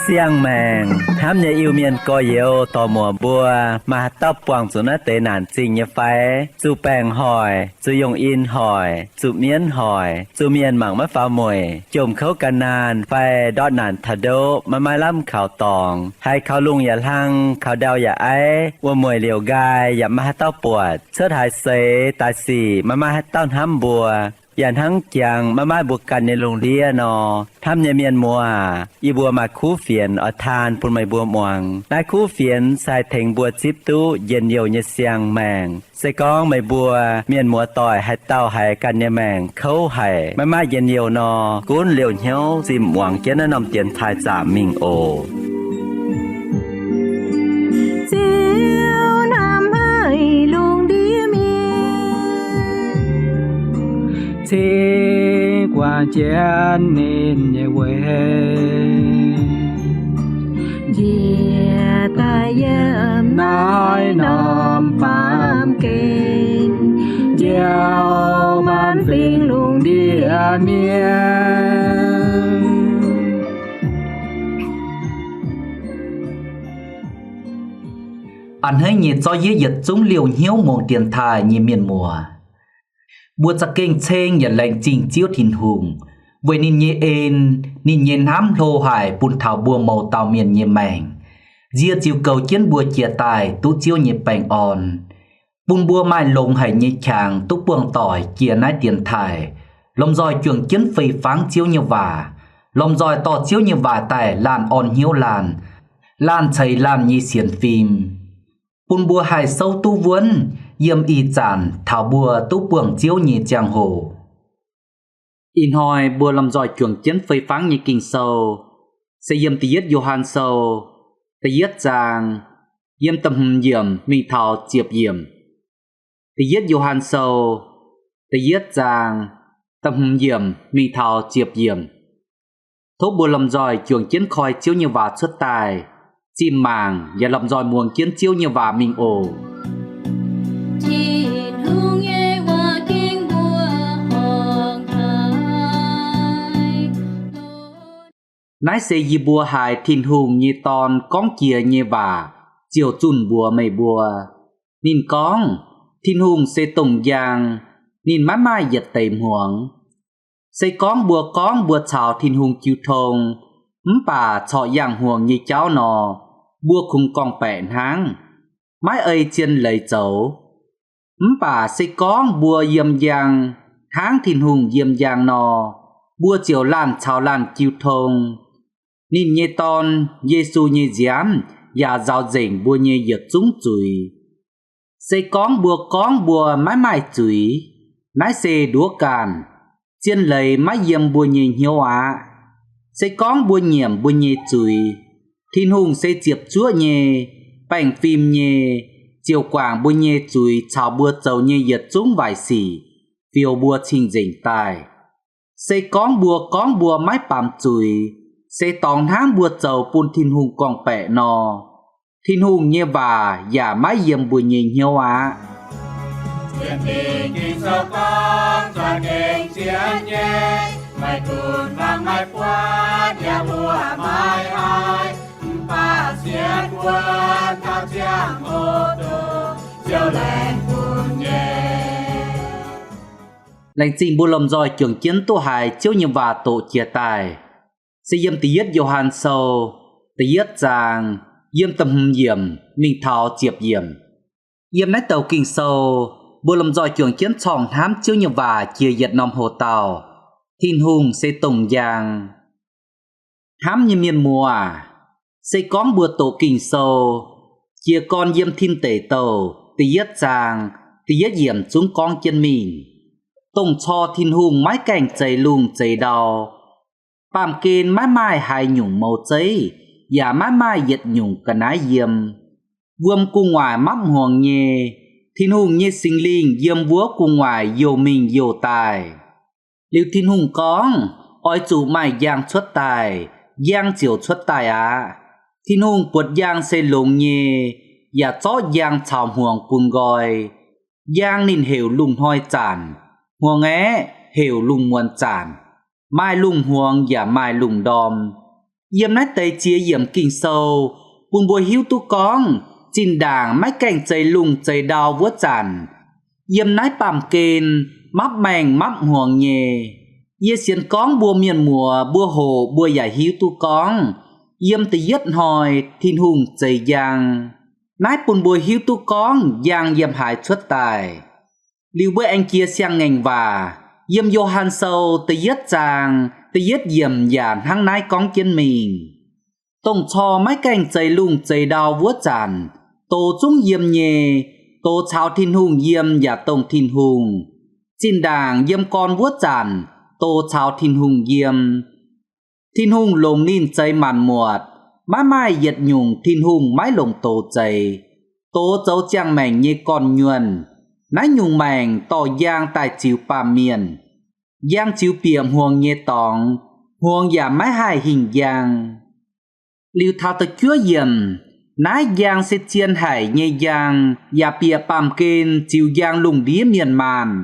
Siang-maengc hnamv nyei Iu-Mienh gorx-youz dorc-muoc mbuo, maaih haaix dauh buangh zuqc naaiv deix naanc zingh nyei fai? Zuqc baengc hoic, zuqc yungh in hoic, zuqc mienv hoic, zuqc mienh mangc maiv faaux mueic, jomc kouv ga'naanh fai ndortv naanc taux ndoqv maiv maaih lamh kaux dorngx, haiz kaux lungh yaac hlang, kaux ndau yaac aiv, wuom-mueic liouc nqaai yaac maiv maaih haaix dauh buatc, cuotv haaix seix daaih sic maiv maaih haaix dauh hnamv mbuo, yaac hnangv jangx maiv maaih mbuo ganh nyei lungh ndiev nor, hnamv nyei mienh muoz aac, yie mbuo maaih kuv fienx oix taan bun meih mbuo muangx. Naaiv kuv fienx se haih tengx mbuo zipv duqv njien-youh nyei siang-maengc. Se gorngv meih mbuo mienh muoz-doic haaix dauh haiz ganh nyei maengc kouv haic, maiv maaih njien-youh nor, gunv liouh hnyouv zinh muangx jienv naaiv norm dienx taaih zaamc mingh oc. Ziouv hnamv haic lungh ndiev mienh, cingx guangc jienv ninh nyei weic, njiec daaih yiem naaiv norm baamh gen, njoux maanc fingx lungh ndiev mienh. A'hneiv nyei zorqv yie yietc zungv liouh hnyouv mungh dienx taaih nyei mienh muoz, mbuo za'gengh ceng yaac laengz zingh Ziouv Tin-Hungh weic ninh nyei en, ninh nyei hnamv hlo haic bun taux mbuo mouz dauh mienh nyei maengc, nzie ziux goux jienv mbuo jiex daaih duqv Ziouv nyei baengh orn, bun mbuo maaih longx haic nyei qangx duqv buangh doic jiex naaiv dienx taaih, lomh nzoih juangc jienv fei fangv Ziouv nyei waac, lomh nzoih dorh Ziouv nyei waac daaih laanh orn hnyouv laanh, laanh ceix laanh nyei sienx fim, bun mbuo haih souv duqv wuonv yiem ih zanc taux mbuo duqv buangh Ziouv nyei ziangh hoc. Ih hnoi mbuo lomh nzoih juangc jienv fei fangv nyei Ging-Sou se yiem Da'yietv Yo^han Sou da'yietv zaang, yiem da'hmz yiemc mingh taux ziepc yiemc. Da'yietv Yo^han Sou da'yietv zaang, da'hmz yiemc mingh taux ziepc yiemc. Tov mbuo lomh nzoih juangc jienv koi Ziouv nyei waac cuotv daaih, zinh mangc yaac lomh nzoih muangx jienv Ziouv nyei waac mingh oc. Tin-Hungh nyei waac gengh mbuo horngh haic. Naaiv se yie mbuo haiz Tin-Hungh nyei Dorn gorngv jiex nyei waac ziouc zunh mbuox meih mbuo. Ninh gorngv, Tin-Hungh se dongh njang, ninh maiv maaih yietc deix hmuangx. Se gorngv mbuo gorngv mbuo caux Tin-Hungh jiu tong, mv baac corc yangh hmuangx nyei jauv nor, mbuo kungx gorngv-baeqc hnangv, maiv ei zien leiz zoux. Mv baac se gorngv mbuo yiem njang, hnangv Tin-Hungh yiem njang nor, mbuo ziouc laanh caux laanh jiu tong. Ninh nyei Dorn, Yesu nyei nziaamv yaac nzaaux nzengc mbuo nyei yietc zungv zuiz. Se gorngv mbuo gorngv mbuo maiv maaih zuiz, naaiv se nduov ganh, zien leiz maiv yiem mbuo nyei hnyouv aqv. Se gorngv mbuo nyiemc mbuo nyei zuiz, Tin-Hungh se ziepc zuoqv nyei, baengh fim nyei, ziouc guangc mbuo nyei zuiz caux mbuo zoux nyei yietc zungv waaic sic, fioux mbuo cing-nzengc daaih. Se gorngv mbuo gorngv mbuo maiv baamz zuiz, se dorngx hnangv mbuo zoux bun Tin-Hungh gorngv-baeqc nor, Tin-Hungh nyei waac yaac maiv yiem mbuo nyei hnyouv aqv. Laengz zingh mbuo lomh nzoih juangc jienv duqv haiz Ziouv nyei waac doqc jiex daaih. Se yiem Da'yietv Yo^han Sou da'yietv zaang, yiem da'hmz yiemc mingh taux ziepc yiemc. Yiem naaiv douc Ging-Sou, mbuo lomh nzoih juangc jienv corngh hnamv Ziouv nyei waac jiex yietc norm hoc-dauh, Tin-Hungh se dongh njang. Hnamv nyei mienh muoz aac, se gorngv mbuo doqc Ging-Sou, jiez gorn yiem Tin Deic Douh da'yietv zaang da'yietv yiemc zungv gorngv jienv mingh, dongh cor Tin-Hungh maiv gaengh zeix lungh zeix ndau. Baamh gen maiv maaih haaix nyungc mouz zeiv, yaac maiv maaih yietc nyungc ga'naaiv yiem. Wuom gu'nguaaic mapv hmuangx nyei, Tin-Hungh nyei Singx Lingh yiem wuov gu'nguaaic youh mingh youh daaih. Liuz Tin-Hungh gorngv, Oix zuqc maaih njang cuotv daaih. njang ziouc cuotv daaih aqv. Tin-Hungh buatc njang se longx nyei, yaac zorqv njang caux hmuangx bun nqoi. Njang ninh heuc lungh hnoi zanc, hmuangx aeqv, heuc lungh muonz zanc. Maaih lungh hmuangx yaac maaih lungh ndorm. Yiem naaiv deix ziex yiemc Ging-Sou bun mbuo hiuv duqv gorngv zinh ndaangc maiv gaengh zeix lungh zeix ndau wuov zanc, yiem naaiv baamh gen mapv maengh mapv hmuangx nyei. Yie sienx gorngv mbuo mienh muoz mbuo hoqc mbuo yaac hiuv duqv gorngv, yiem da'yietv hnoi Tin-Hungh zeix njang. Naaiv bun mbuo hiuv duqv gorngv njang yiem haaix cuotv daaih. Liuz mbuo aengx jiex Siang-Ngaengc Waac yiem Yo^han Sou da'yietv zaang da'yietv yiemc yaac hnangv naaiv gorngv jienv mingh. Dongh corc maiv gaengh zeix lungh zeix ndau wuov zanc, doz zungv yiem nyei. Doz caux Tin-Hungh yiem yaac dongh Tin-Hungh. Zinh ndaangc yiem gorn wuov zanc, doz caux Tin-Hungh yiem. Tin-Hungh longc ninh zeix maanc muotc. Maiv maaih yietc nyungc Tin-Hungh maiv longc doz zeix. Doz zoux ziangh maengc nyei gorn-nyuonh. Naaiv nyungc maengc dorh njang daaih ziux baamh mienh. Njang ziux bieqc hmuangx nyei dorngx. Hmuangx yaac maiv haih hingh njang. Liuz taux da'juov yiemc, naaiv njang se zien haic nyei njang, yaac bieqc baamh gen ziux njang lungh ndiev mienh maanh.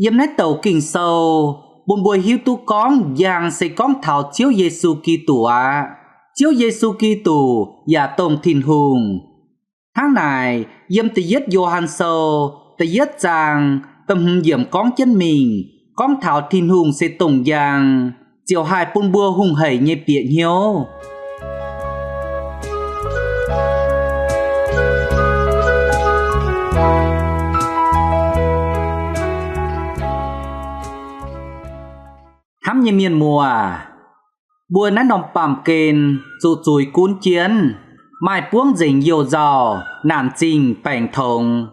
Yiem naaiv douc Ging-Sou bun mbuo hiuv duqv gorngv njang se gorngv taux Ziouv Yesu Giduc aqv. Ziouv Yesu Giduc yaac dongh Tin-Hungh. Hnangv naaic, yiem da'yietv Yo^han Sou da'yietv zaang da'hmz yiemc gorngv jienv mingh, gorngv taux Tin-Hungh se dongh njang, ziouc haih bun mbuo hungh hec nyei bieqc hnyouv. Hnamv nyei mienh muoz, mbuo naaiv norm baamh gen zuqc zuiz gunv jienv, maaih buangv nzengc youh nzauh, naanc zingh baengc tongx.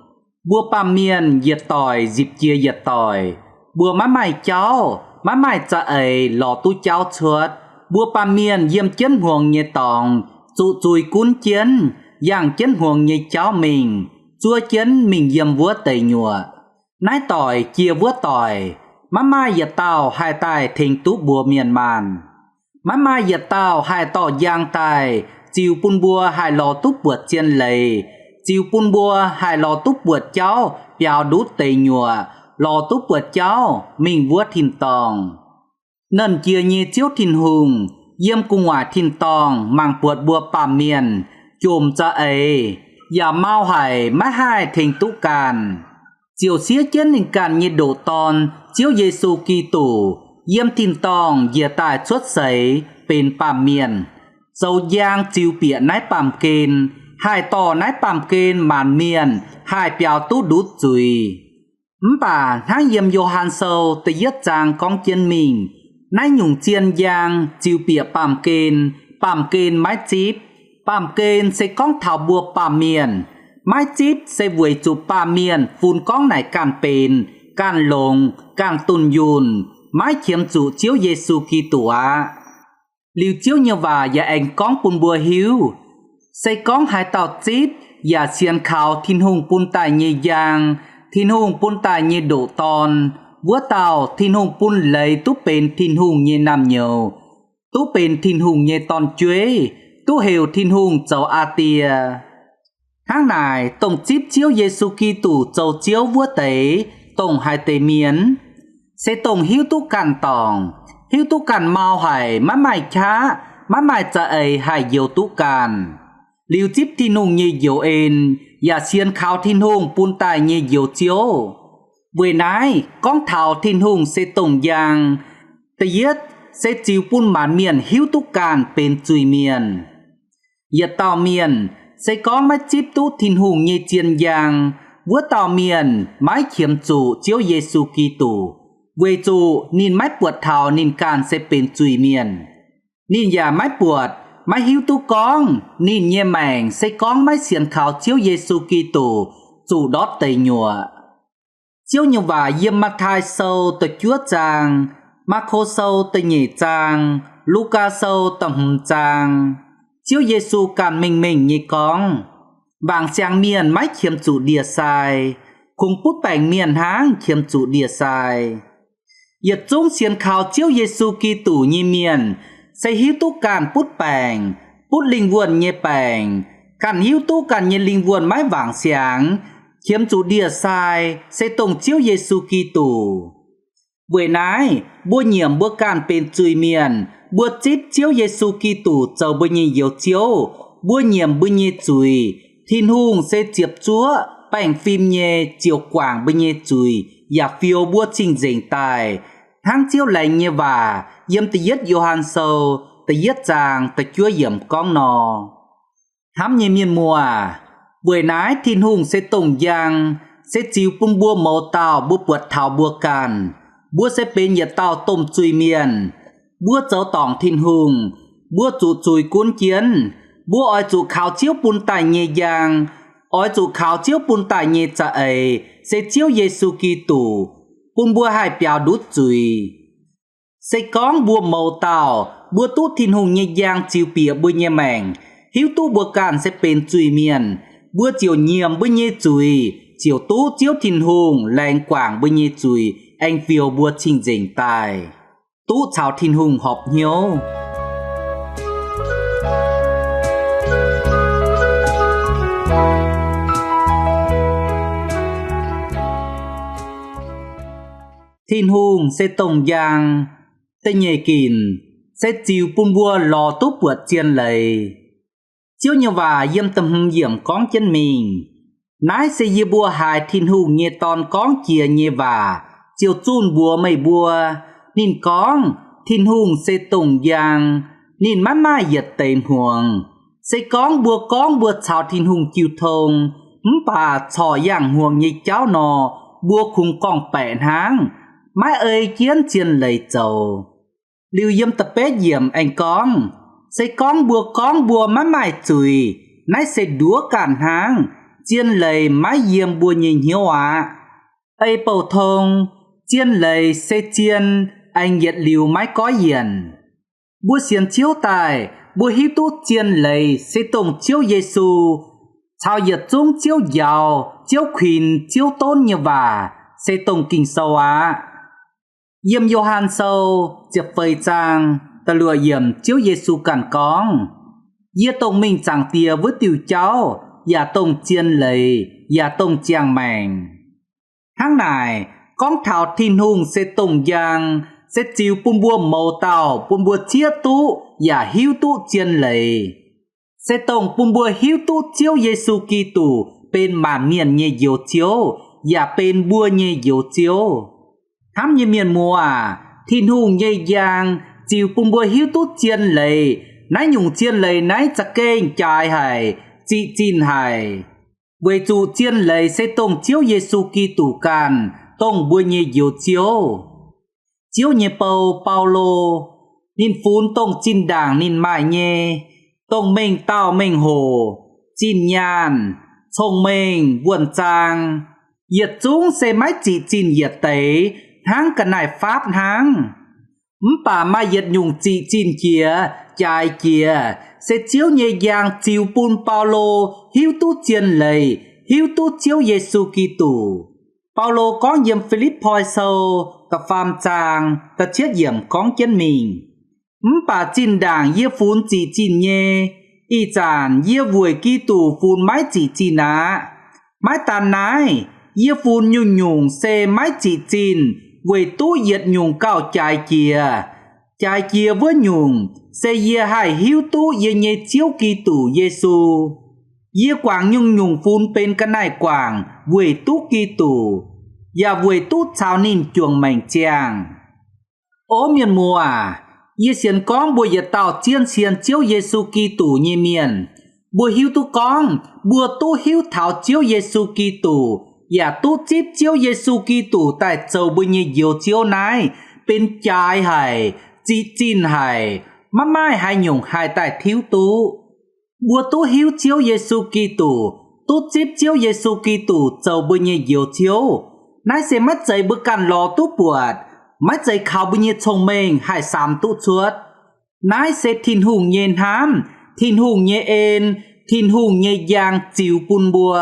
Mbuo baamh mienh yietc doic nzipc jiex yietc doic. Mbuo maiv maaih jauv, maiv maaih za'eix lorz duqv jauv cuotv. Mbuo baamh mienh yiem jienv hmuangx nyei dorngx, zuqc zuiz gunv jienv, yangh jienv hmuangx nyei jauv mingh, zuov jienv mingh yiem wuov deic nyuoqc. Naaiv doic jiex wuov doic, maiv maaih yietc dauh haih daaih tengx duqv mbuo mienh maanh. Maiv maaih yietc dauh haih dorh njang daaih ziux bun mbuo haih lorz duqv buatc zien leiz, ziux bun mbuo haih lorz duqv buatc jauv biaux ndutv deic nyuoqc, lorz duqv buatc jauv mingh wuov tin-dorngh. Nernh Jiex nyei Ziouv Tin-Hungh yiem gu'nguaaic tin-dorngh mangc buatc mbuo baamh mienh jomc za'eix, yaac mau haic maiv haih tengx duqv ganh, ziouc siev jienv ninh ganh nyei ndoqc Dorn, Ziouv Yesu Giduc, yiem tin-dorngh njiec daaih cuotv seix benx baamh mienh, zoux njang ziux bieqc naaiv baamh gen, haih dorh naaiv baamh gen maanc mienh haih biaux duqv ndutv zuiz. Mv baac hnangv yiem Yo^han Sou da'yietv zaang gorngv jienv mingh, naaiv nyungc zien njang ziux bieqc baamh gen, baamh gen maiv zipv. Baamh gen se gorngv taux mbuo baamh mienh. Maiv zipv se weic zuqc baamh mienh fun gorngv naaic ganh benx, ganh longx, ganh dunh yunh, maiv qiemx zuqc Ziouv Yesu Giduc aqv. Liuz Ziouv nyei waac yaac aengx gorngv bun mbuo hiuv, se gorngv haaix dauh zipv yaac sienx kaux Tin-Hungh bun daaih nyei njang, Tin-Hungh bun daaih nyei ndoqc Dorn, wuov dauh Tin-Hungh bun leiz duqv benx Tin-Hungh nyei naamh nyouz, duqv benx Tin-Hungh nyei dorn-jueiv, duqv heuc Tin-Hungh zoux Aa Die. Hnangv naaic, dongh zipv Ziouv Yesu Giduc zoux Ziouv wuov deix, dongh haaix deix mienh? Se dongh hiuv duqv ganh dorngc, hiuv duqv ganh mau haic, maiv maaih qaqv, maiv maaih za'eix haih njoux duqv ganh, liuz zipv Tin-Hungh nyei njoux en, yaac sienx kaux Tin-Hungh bun daaih nyei Njoux Ziouv. Weic naaiv gorngv taux Tin-Hungh se dongh njang, da'yietv se ziux bun maanc mienh hiuv duqv ganh benx zuiz-mienh. Yietc dauh mienh se gorngv maiv zipv duqv Tin-Hungh nyei zien njang, wuov dauh mienh maiv qiemx zuqc Ziouv Yesu Giduc, weic zuqc ninh maiv buatc taux ninh ganh se benx zuiz-mienh. Ninh yaac maiv buatc, maiv hiuv duqv gorngv ninh nyei maengc se gorngv maiv sienx kaux Ziouv Yesu Giduc zuqc ndortv deic nyuoqc. Ziouv nyei waac yiem Matv^taai Sou da'juov zaang, Maako Sou da'nyeic zaang, Lugaa Sou da'hmz zaang. Ziouv Yesu ganh mengh mengh nyei gorngv, wangc siangx mienh maiv qiemx zuqc ndie-sai, kungx butv baengc mienh hnangv qiemx zuqc ndie-sai. Yietc zungv sienx kaux Ziouv Yesu Giduc nyei mienh se hiuv duqv ganh butv baengc, butv lingh wuonh nyei baengc, ganh hiuv duqv ganh nyei lingh wuonh maiv wangc siangx, qiemx zuqc ndie-sai, se dongh Ziouv Yesu Giduc. Weic naaiv mbuo nyiemc mbuo ganh benx zuiz-mienh, mbuo zipv Ziouv Yesu Giduc zoux mbuo nyei Njoux Ziouv, mbuo nyiemc mbuo nyei zuiz, Tin-Hungh se ziepc zuoqv baengh fim nyei ziouc guangc mbuo nyei zuiz yaac fioux mbuo cing-nzengc daaih, hnangv Ziouv laengz nyei waac yiem da'yietv Yo^han Sou da'yietv zaang da'juov yiemc gorngv nor. Hnamv nyei mienh muoz, weic naaiv Tin-Hungh se dongh njang, se ziux bun mbuo mouz dauh mbuo buatc taux mbuo ganh. Mbuo se benx yietc dauh domh zuiz-mienh. Mbuo zoux dorngc Tin-Hungh, mbuo zuqc zuiz gunv jienv. Mbuo oix zuqc kaux Ziouv bun daaih nyei njang, oix zuqc kaux Ziouv bun daaih nyei za'eix, se Ziouv Yesu Giduc, bun mbuo haih biaux ndutv zuiz. Se gorngv mbuo mouz dauh mbuo duqv Tin-Hungh nyei njang ziux bieqc mbuo nyei maengc, hiuv duqv mbuo ganh se benx zuiz-mienh, mbuo ziouc nyiemc mbuo nyei zuiz, ziouc duqv Ziouv Tin-Hungh laengz guangc mbuo nyei zuiz, aengx fioux mbuo cing-nzengc daaih, duqv caux Tin-Hungh horpc hnyouv. Tin-Hungh se dongh njang. Da'nyeic ginc se ziux bun mbuo lorz duqv buatc zien leiz. Ziouv nyei waac yiem da'hmz yiemc gorngv jienv mingh, naaiv se yie mbuo haiz Tin-Hungh nyei Dorn gorngv jiex nyei waac ziouc zunh mbuox meih mbuo. Ninh gorngv, Tin-Hungh se dongh njang, ninh maiv maaih yietc deix hmuangx. Se gorngv mbuo gorngv mbuo caux Tin-Hungh jiu tong, mv baac corc yangh hmuangx nyei jauv nor, mbuo kungx gorngv-baeqc hnangv, maiv ei jienv zien leiz zoux. Liuz yiem da'betv yiemc aengx gorngv, se gorngv mbuo gorngv mbuo maiv maaih zuiz, naaiv se nduov ganh hnangv, zien leiz maiv yiem mbuo nyei hnyouv aqv. Ei bouh tong, zien leiz se zien, aengx yietc liuz maiv goiv yienc. Mbuo sienx Ziouv daaih, mbuo hiuv duqv zien leiz se dongh Ziouv Yesu, caux yietc zungv Ziouv njaaux, Ziouv kuinx, Ziouv donv nyei waac, se dongh Ging-Sou aqv. Yiem Yo^han Sou ziepc feix zaang da'luoqc yiemc Ziouv Yesu ganh gorngv, Yie dongh mingh Zaangc Diex wuov diuh jauv, yaac dongh zien leiz, yaac dongh ziangh maengc. Hnangv naaic, gorngv taux Tin-Hungh se dongh njang, se ziux bun mbuo mouz dauh bun mbuo zieqv duqv yaac hiuv duqv zien leiz. Se dongh bun mbuo hiuv duqv Ziouv Yesu Giduc benx maanc mienh nyei Njoux Ziouv, yaac benx mbuo nyei Njoux Ziouv. Hnamv nyei mienh muoz aac, Tin-Hungh nyei njang ziux bun mbuo hiuv duqv zien leiz. Naaiv nyungc zien leiz naaiv za'gengh jaaix haic, ziqc zinh haic. Weic zuqc zien leiz se dongh Ziouv Yesu Giduc ganh, dongh mbuo nyei Njoux Ziouv. Ziouv nyei bou, Baulo, ninh funx dongh zinh ndaangc ninh maaih nyei, dongh mengh dauh mengh hoc, zinh nyaanh, cong-mengh, wuonh zaang, yietc zungv se maiv ziqc zinh yietc deix, hnangv ga'naaiv-faatv hnangv. Mv baac maaih yietc nyungc ziqc zinh jiex, jaaix jiex, se Ziouv nyei njang ziux bun Baulo hiuv duqv zien leiz, hiuv duqv Ziouv Yesu Giduc. Baulo gorngv yiem Fi^lipv^poi Sou da'faam zaang da'cietv yiemc gorngv jienv mingh, Mv baac zinh ndaangc yie funx ziqc zinh nyei, ih zanc yie weic Giduc funx maiv ziqc zinh aqv. Maiv daan naaiv, yie funx nyungc-nyungc se maiv ziqc zinh weic duqv yietc nyungc gauh jaaix jiex. Jaaix jiex wuov nyungc se yie haih hiuv duqv yie nyei Ziouv Giduc Yesu. Yie guangc nyungc-nyungc funx benx ga'naaiv-guangc weic duqv Giduc, yaac weic duqv caux ninh juangc maengc ziangh. O mienh muoz aac, yie sienx gorngv mbuo yietc dauh zien sienx Ziouv Yesu Giduc nyei mienh, mbuo hiuv duqv gorngv mbuo duqv hiuv taux Ziouv Yesu Giduc, yaac duqv zipv Ziouv Yesu Giduc daaih zoux mbuo nyei Njoux Ziouv naaiv benx jaaix haic, ziqc zinh haic, maiv maaih haaix nyungc haih daaih tiuv duqv. Mbuo duqv hiuv Ziouv Yesu Giduc, duqv zipv Ziouv Yesu Giduc zoux mbuo nyei Njoux Ziouv, naaiv se maiv zeiz mbuo ganh lorz duqv buatc, maiv zeiz kaux mbuo nyei cong-mengh haih samx duqv cuotv. Naaiv se Tin-Hungh nyei hnamv, Tin-Hungh nyei en, Tin-Hungh nyei njang ziux bun mbuo,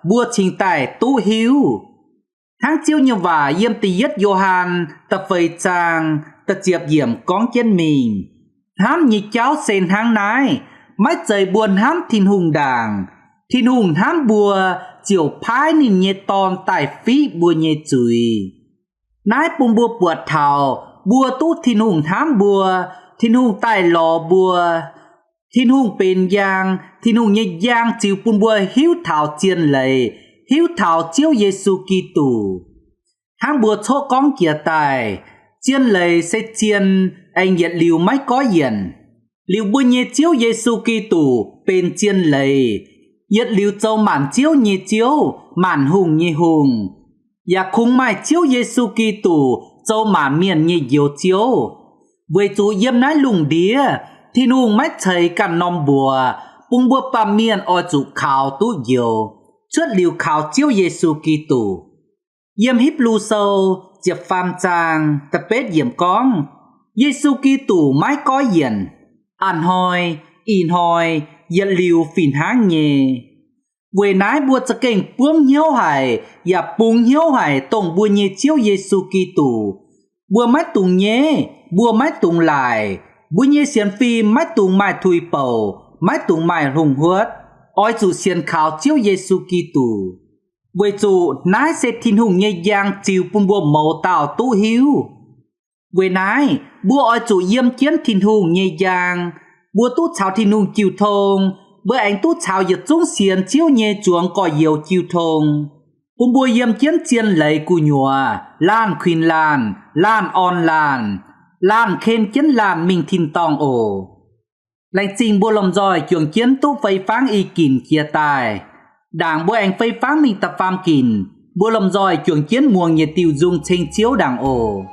mbuo cingx daaih duqv hiuv. Hnangv Ziouv nyei waac yiem da'yietv Yo^han da'feix zaang da'ziepc yiemc gorngv jienv mingh, Hnamv nyei jauv se hnangv naaiv, maiv zeiz mbuo hnamv Tin-Hungh ndaangc. Tin-Hungh hnamv mbuo ziouc paaiv ninh nyei Dorn daaih fiqv mbuo nyei zuiz. Naaiv bun mbuo buatc taux mbuo duqv Tin-Hungh hnamv mbuo, Tin-Hungh daaih lorz mbuo. Tin-Hungh benx njang, Tin-Hungh nyei njang ziux bun mbuo hiuv taux zien leiz, hiuv taux Ziouv Yesu Giduc. Hnangv mbuo coqv gorngv jiex daaih, zien leiz se zien, aengx yietc liuz maiv goiv yienc. Liuz mbuo nyei Ziouv Yesu Giduc benx zien leiz, yietc liuz zoux maanc ziouv nyei Ziouv, maanc hungh nyei Hungh, yaac kungx maaih Ziouv Yesu Giduc zoux maanc mienh nyei Njoux Ziouv. Weic zuqc yiem naaiv lungh ndiev Tin-Hungh maiv ceix ganh norm mbuox bun mbuo baamh mienh oix zuqc kaux duqv njoux, cuotv liuz kaux Ziouv Yesu Giduc. Yiem Hipv^lu Sou ziepc faam zaang da'betv yiemc gorngv, Yesu Giduc maiv goiv yienc, a'hnoi, ih hnoi, yietc liuz fih hnangv nyei. Weic naaiv mbuo za'gengh buangv hnyouv haic yaac bungx hnyouv haic dongh mbuo nyei Ziouv Yesu Giduc. Mbuo maiv dungx nyeiv, mbuo maiv dungx laaic, mbuo nyei sienx fim maiv dungx maaih tuix bouc, maiv dungx maaih hlongc huotv, oix zuqc sienx kaux Ziouv Yesu Giduc. Weic zuqc naaiv se Tin-Hungh nyei njang ziux bun mbuo mouz dauh duqv hiuv. Weic naaiv mbuo oix zuqc yiem jienv Tin-Hungh nyei njang, mbuo duqv caux Tin-Hungh jiu tong. Mbuo aengx duqv caux yietc zungv sienx Ziouv nyei zuangx gorx-youz jiu tong, bun mbuo yiem jienv zien leiz gu'nyuoz laanh kuinx laanh, laanh orn laanh, laanh ken jienv laanh mingh tin-dorngh oc. Laengz zingh mbuo lomh nzoih juangc jienv duqv fei fangv i ginc jiex daaih. Ndaangc mbuo aengx fei fangv mingh da'faam ginc, mbuo lomh nzoih juangc jienv muangx yietc diuh nzung ceng Ziouv ndaangc oc.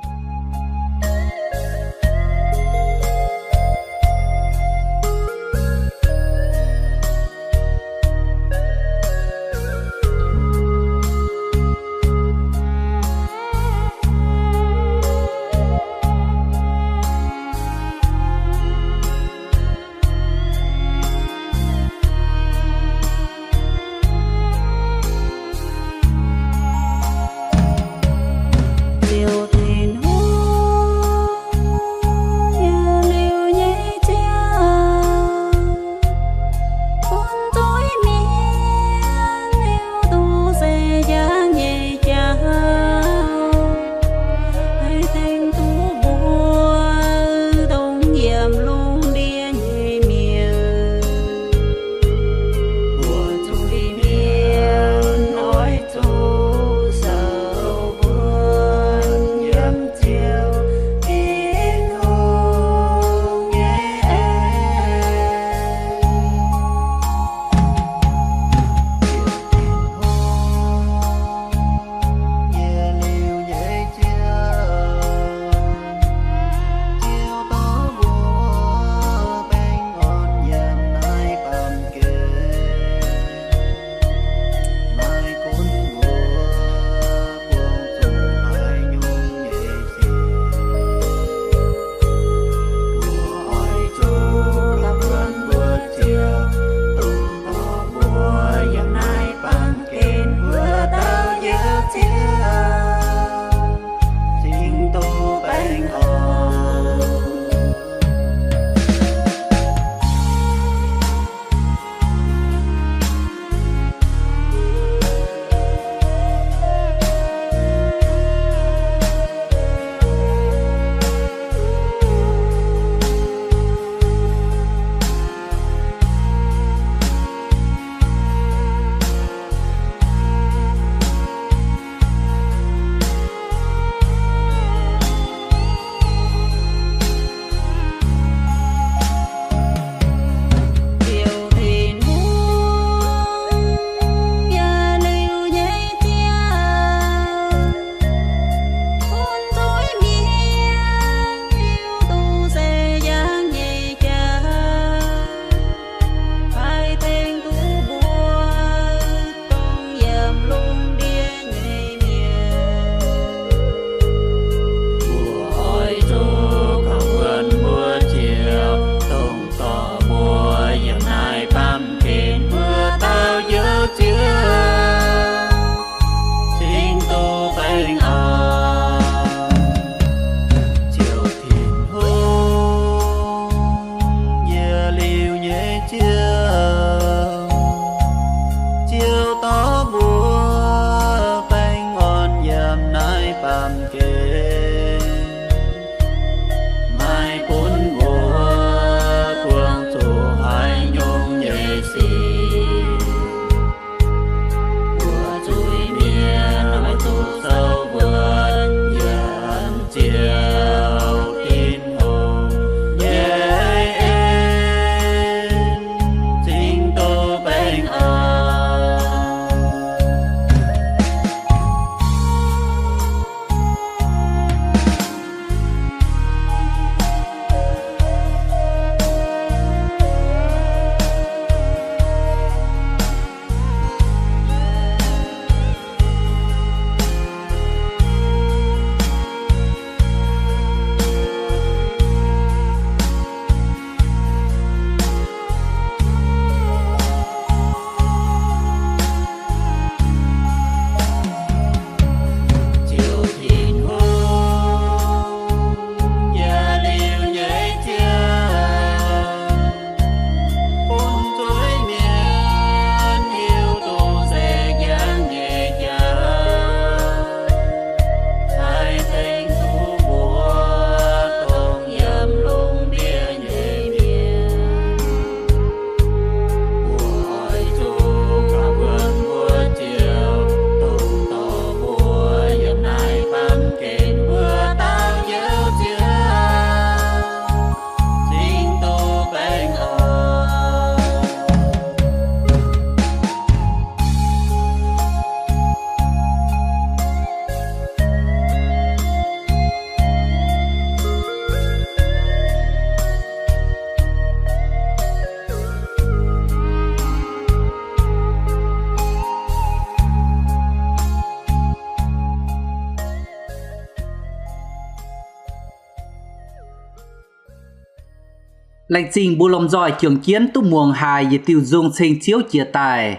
Laengz zingh mbuo lomh nzoih juangc jienv duqv muangx haiz yietc diuh nzung ceng Ziouv jiex daaih.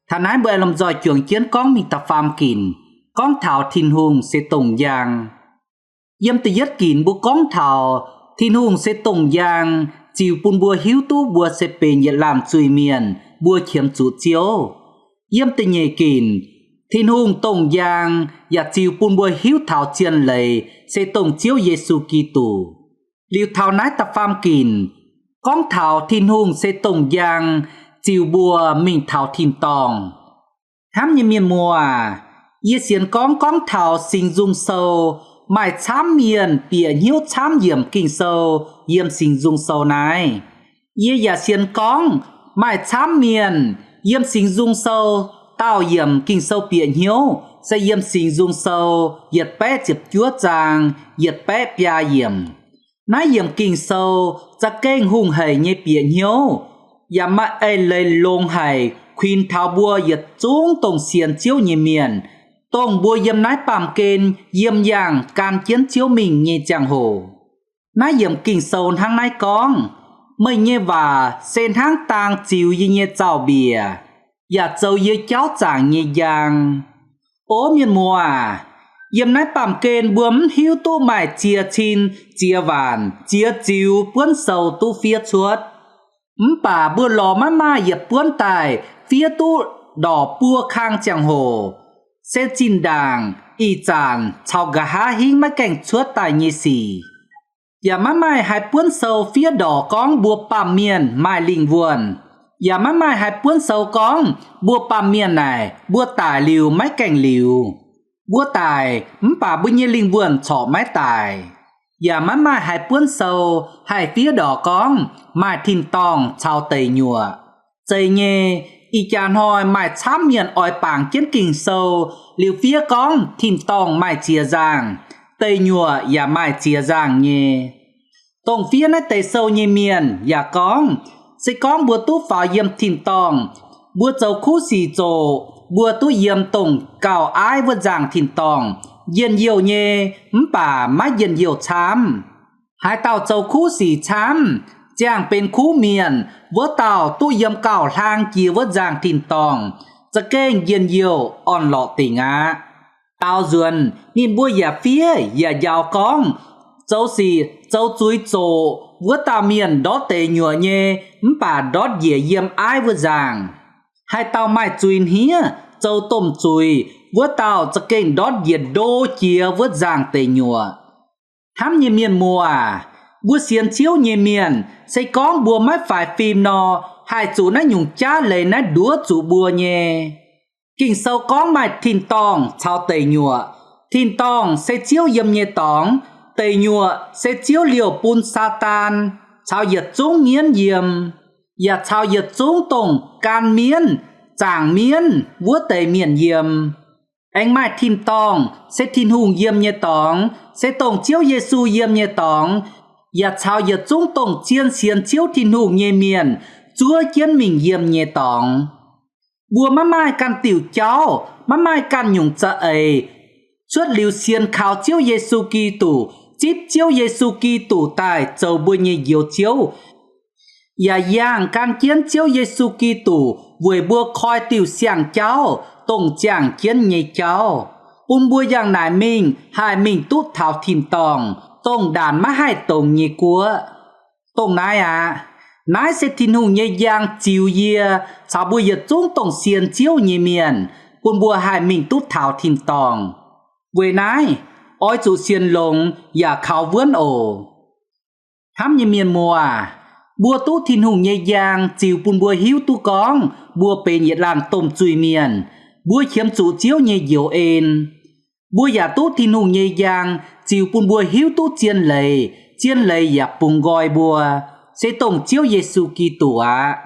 Taux naaiv mbuo aengx lomh nzoih juangc jienv gorngv mingh da'faam ginc, gorngv taux Tin-Hungh se dongh njang. Yiem da'yietv ginc mbuo gorngv taux Tin-Hungh se dongh njang, ziux bun mbuo hiuv duqv mbuo se benx yietc laanh zuiz-mienh, mbuo qiemx zuqc Ziouv. Yiem da'nyeic ginc, Tin-Hungh dongh njang yaac ziux bun mbuo hiuv taux zien leiz se dongh Ziouv Yesu Giduc. Liuz taux naaiv da'faam ginc, gorngv taux Tin-Hungh se dongh njang, ziux mbuo mingh taux tin-dorngh. Hnamv nyei mienh muoz aac, yie sienx gorngv gorngv taux Singx Nzung Sou, maaih camv mienh bieqc hnyouv camv yiemc Ging-Sou yiem Singx Nzung Sou naaiv. Yie yaac sienx gorngv maaih camv mienh yiem Singx Nzung Sou, daauh yiemc Ging-Sou bieqc hnyouv se yiem Singx Nzung Sou yietc baeqv ziepc juov zaang yietc baeqv biaa yiemc. Naaiv yiemc Ging-Sou za'gengh hungh haic nyei bieqc hnyouv, yaac maaih eix leiz longx haic kuinx taux mbuo yietc zungv dongh sienx Ziouv nyei mienh, dongh mbuo yiem naaiv baamh gen yiem yangh gan jienv Ziouv mingh nyei ziangh hoc. Naaiv yiemc Ging-Sou hnangv naaiv gorngv, Meih nyei waac se hnangv daang ziux yie nyei zaux-mbiec, yaac zoux yie jauv zaangc nyei njang. O mienh muoz aac, yiem naaiv baamh gen mbuo mv hiuv duqv maaih ziex cin ziex waanc ziex ziux buonv sou duqv fiev cuotv. Mv baac mbuo lorz maiv maaih yietc buonv daaih fiev duqv ndorqc buo kang ziangh hoc, se zinh ndaangc ih zanc caux nqa'haav hingv maiv gaengh cuotv daaih nyei sic. Yaac maiv maaih haaix buonv sou fiev ndorqc gorngv mbuo baamh mienh maaih lingh wuonh, yaac maiv maaih haaix buonv sou gorngv mbuo baamh mienh naaic mbuo daic liuz maiv gaengh liuz. Mbuo daic mv baac mbuo nyei lingh wuonh corc maiv daic. Yaac maiv maaih haaix buonv sou haih fiev ndorqc gorngv maaih tin-dorngh caux deic nyuoqc. Zeiz nyei, ih jaax hnoi maaih camv mienh oix bangc jienv Ging-Sou liuz fiev gorngv tin-dorngh maaih ziex nzaangh, deic nyuoqc yaac maaih ziex nzaangh nyei. Dongh fiev naaiv deix sou nyei mienh yaac gorngv, se gorngv mbuo duqv faaux yiem tin-dorngh, mbuo zoux kuv sic zoqc, mbuo duqv yiem dongh gauh aiv wuov nzaangh tin-dorngh, njien-youh nyei, mv baac maiv njien-youh camv. Haaix dauh zoux kuv sic camv, ziangh benx kuv mienh, wuov dauh duqv yiem gauh hlang jiex wuov nzaangh tin-dorngh, za'gengh njien-youh orn-lorqc dingc aqv. Daaux nzuonx ninh mbuo yaac fiev yaac njaaux gorngv, zoux sic zoux zuiz zoqc wuov dauh mienh ndortv deic nyuoqc nyei, mv baac ndortv njiec yiem aiv wuov nzaangh. Haaix dauh maaih zuiz hniev, zoux domh zuiz, wuov dauh za'gengh ndortv njiec ndo jiex wuov nzaangh deic nyuoqc. Hnamv nyei mienh muoz aac, mbuo sienx Ziouv nyei mienh, se gorngv mbuo maiv faix fim nor, haih zuqc naaiv nyungc jaav leiz naaiv nduov zuqc mbuo nyei. Ging-Sou gorngv maaih tin-dorngh caux deic nyuoqc. Tin-dorngh se Ziouv yiem nyei dorngx, deic nyuoqc se Ziouv liouh bun Saadaan caux yietc zungv mienv yiem, yaac caux yietc zungv dongh gan mienv, zaangc mienv wuov deix mienh yiem. Aengx maaih tin-dorngh se Tin-Hungh yiem nyei dorngx, se dongh Ziouv Yesu yiem nyei dorngx, yaac caux yietc zungv dongh zien sienx Ziouv Tin-Hungh nyei mienh zuov jienv mingh yiem nyei dorngx. Mbuo maiv maaih ganh diuc jauv, maiv maaih ganh nyungc za'eix, cuotv liuz sienx kaux Ziouv Yesu Giduc, zipv Ziouv Yesu Giduc daaih zoux mbuo nyei Njoux Ziouv, yaac yangh gan jienv Ziouv Yesu Giduc weic mbuo koi diuh siang-jauv, dongh ziangh jienv nyei jauv, bun mbuo yangh naaic mingh haih mingh duqv taux tin-dorngh, dongh ndaanc maiv haih dongz nyei guoqv. Dongh naaiv aqv. Naaiv se Tin-Hungh nyei njang ziux yie caux mbuo yietc zungv dongh sienx Ziouv nyei mienh, bun mbuo haih mingh duqv taux tin-dorngh. Weic naaiv, oix zuqc sienx longx yaac kaux wuonv oc. Hnamv nyei mienh muoz aac, mbuo duqv Tin-Hungh nyei njang ziux bun mbuo hiuv duqv gorngv mbuo benx yietc laanh domh zuiz-mienh, mbuo qiemx zuqc Ziouv nyei njoux en. Mbuo yaac duqv Tin-Hungh nyei njang ziux bun mbuo hiuv duqv zien leiz, zien leiz yaac bungx nqoi mbuo, se dongh Ziouv Yesu Giduc aqv.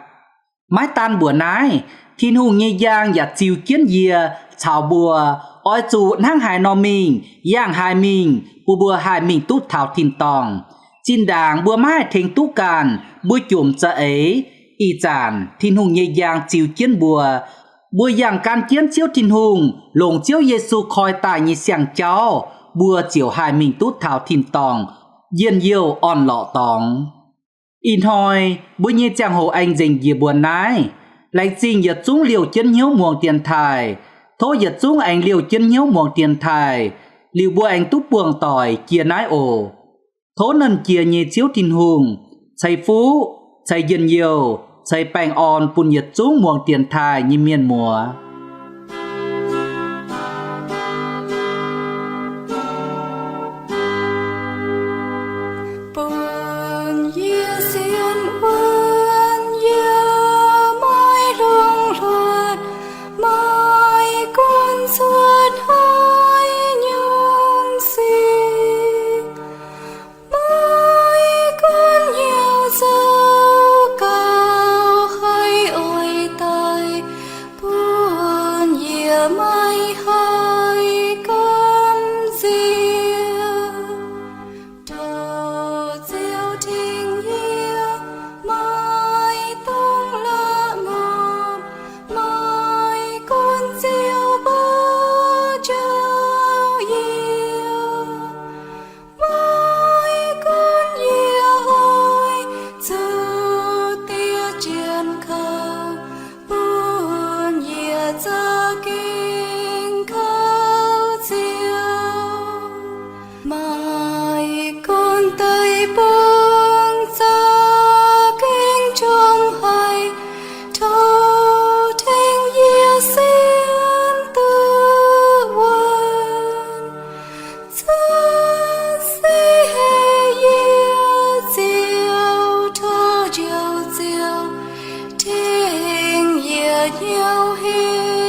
Maiv daan mbuoqc naaiv, Tin-Hungh nyei njang yaac ziux jienv yie caux mbuo, oix zuqc hnangv haaix nor mingh, yangh haaix mingh, bun mbuo haih mingh duqv taux tin-dorngh. Zinh ndaangc mbuo maiv haih tengx duqv ganh, mbuo jomc za'eix, ih zanc Tin-Hungh nyei njang ziux jienv mbuo, mbuo yangh gan jienv Ziouv Tin-Hungh, longc Ziouv Yesu koi daaih nyei siang-jauv, mbuo ziouc haih mingh duqv taux tin-dorngh, njien-youh orn-lorqc dorngx. Ih hnoi mbuo nyei ziangh hoc aengx nzengc njiec mbuo naaiv. Laengz zingh yietc zungv liouh jienv hnyouv muangx dienx taaih. Tov yietc zungv aengx liouh jienv hnyouv muangx dienx taaih, liuz mbuo aengx duqv buangh doic jiex naaiv oc. Tov Nernh Jiex nyei Ziouv Tin-Hungh ceix fuqv, ceix njien-youh, ceix baengh orn bun yietc zungv muangx dienx taaih nyei mienh muoz. Bun yie sienx wuonv, yie maiv longx hluotc, maiv gunv cuotv haaix nyungc sic, maiv gunv hnyouv zoux gauh haih oix daaih, bun yie maiv haih gamh nziex. Tov Ziouv tengx yie, maiv dungx la'ngorpc, maiv gunv Ziouv mbuo njoux yie, maiv gunv yie oix zuqc diev jienv kouv, bun yie za'gengh kouv Ziouv. Maiv gunv deic-bung za'gengh njongc haic, tov tengx yie sienx duqv wuonv. Cuotv seix heh yie Ziouv, tov Njoux Ziouv tengx yie hnyouv heh.